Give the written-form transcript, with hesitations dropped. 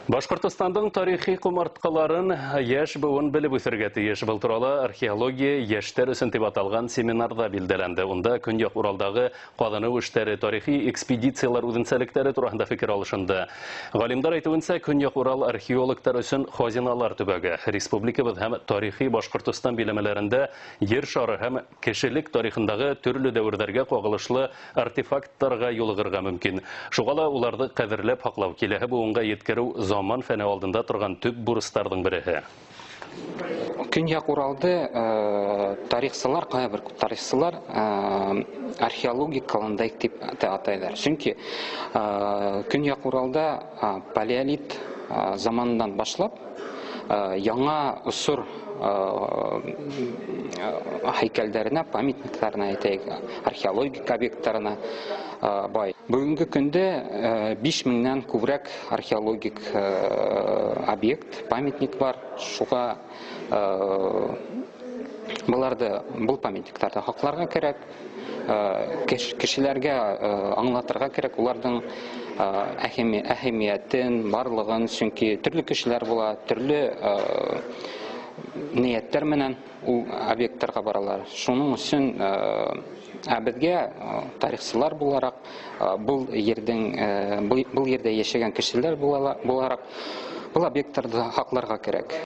Башҡортостандың тарихи ҡомартҡыларын йәш быуын белеп үҫергә тейеш. Был турала «Археология йәштәр өсөн» тип аталған семинарҙа билдәләнде. Унда Көньяҡ Уралдағы ҡаҙыныу эштәре, тарихи экспедициялар үҙенсәлектәре тураһында фекер алышынды. Ғалимдар әйтеүенсә, Көньяҡ Урал археологтар өсөн хазиналар төбәге. Республикабыҙ һәм тарихи Башҡортостан биләмәләрендә ер шары һәм кешелек тарихындағы төрлө дәүерҙәргә ҡағылышлы артефакттарға юлығырға мөмкин. Шуға ла уларҙы ҡәҙерләп һаҡлау, киләһе быуынға еткереү заман фәне алдында торған төп бурыстарҙың береһе. Көньяҡ Уралды тарихсылар, ҡайһы бер тарихсылар археологик Клондайк тип тә атайҙар. Сөнки Көньяҡ Уралда палеолит заманынан башлап яңа осор һәйкәлдәренә, памятниктарына әйтәйек, археологик объекттарына бай. Бөгөнгө көндә 5000-нән күберәк археологик объект, памятник бар. Шуға быларҙы, был памятниктарҙы һаҡларға кәрәк, кешеләргә аңлатырға кәрәк уларҙың әһәмиәтен, барлығын, сөнки төрлө кешеләр була, төрлө ниәттәр менән ул объекттарға баралар. Шуның өсөн ә беҙгә тарихсылар булараҡ, был ерҙең, был ерҙә йәшәгән кешеләр булараҡ, был объекттарҙы һаҡларға кәрәк.